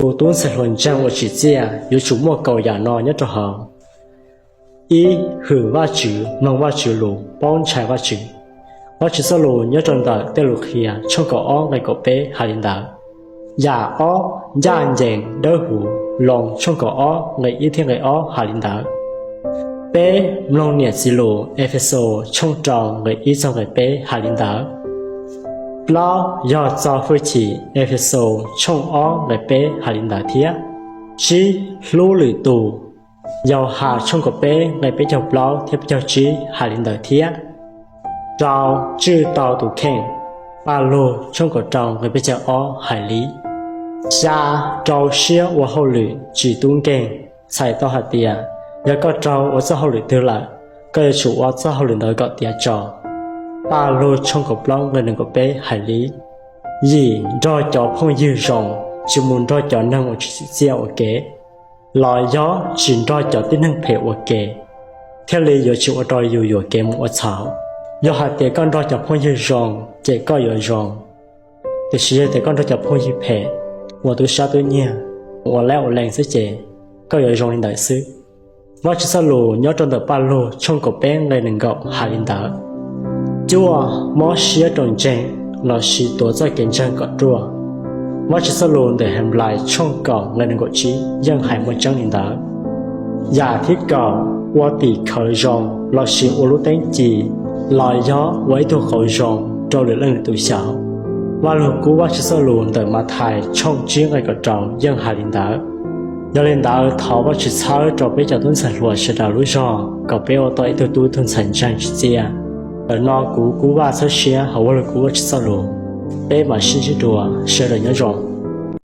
Tus tub ntxhais hluas ntseeg uas tsim txiaj yuav tsum muaj kaum yam no nyob rau hauv. Ib, hwm Vajtswv, mloog Vajtswv lus, paub ntshai Vajtswv. Vajtswv txoj lus nyob rau ntawm Tej Lus Qhia tshooj kaum ob nqe kaum peb hais li ntawd. Yam ob, ncaj ncees dawb huv, Loos tshooj kaum ob nqe ib thiab nqe ob hais li ntawd. Peb, mloog niam txiv lus, Efexus tshooj rau nqe ib txog nqe peb hais li ntawd. Plaub, yog txo hwj chim, Efexus tshooj ob nqe peb hais li ntawd thiab. Tsib, hlub lwm tus, Yauhas tshooj kaum peb nqe peb caug plaub thiab peb caug tsib hais li ntawd thiab. Rau, tswj tau tus kheej, Paj Lug tshooj kaum rau nqe peb caug ob hais li. Xya, rau siab ua hauj lwm tsis tub nkeeg, txhais tau hais tias yog koj raug ua txoj hauj lwm twg lawm, koj yuav tsum ua txoj hauj lwm ntawd kom tiav tso, Paj Lug tshooj kaum plaub nqe nees nkaum peb hais li. Yim, nrog cov phooj ywg zoo, tsis mus nrog cov neeg uas tsis tsim txiaj ua ke, los yog tsis nrog cov tib neeg phem ua ke, thiaj li yuav tsis ua rau yus yuam kev mus ua txhaum. Yog hais tias koj nrog cov phooj ywg zoo ces koj yuav zoo, tiam sis yog tias koj nrog cov phooj ywg phem, ua tub sab tub nyiag, ua lab ua lees xwb ces koj yuav zoo li ntawd xwb. Vajtswv txoj lus nyob rau ntawm Paj Lug tshooj kaum peb nqe nees nkaum hais li ntawd. Cuaj, mob siab rau ntseeg, lossis tuav txoj kev ntseeg kom ruaj. Vajtswv txoj lus ntawm Henplais tshooj kaum nqe nees nkaum tsib yeej hais muaj tseeb li ntawd. Yam thib kaum, ua tim khawv zoo, lossis ua lub teeb ci, los yog ua ib tug qauv zoo rau lwm leej lwm tus xyaum. Vaj Lug Kub Vajtswv txoj lus ntawm Mathais tshooj tsib nqe kaum rau yeej hais li ntawd. Yog li ntawd, thov Vajtswv txhawb rau peb cov tub ntxhais hluas sawv daws lub zog kom peb ua tau ib tug tub ib tug ntxhais ntseeg tsim txiaj. Ntawm no kuv Kub Vaj txhawb siab hauv Vaj Lug Kub Vajtswv txoj lus. Peb mam sib ntsib dua, sawv daws nyob zoo.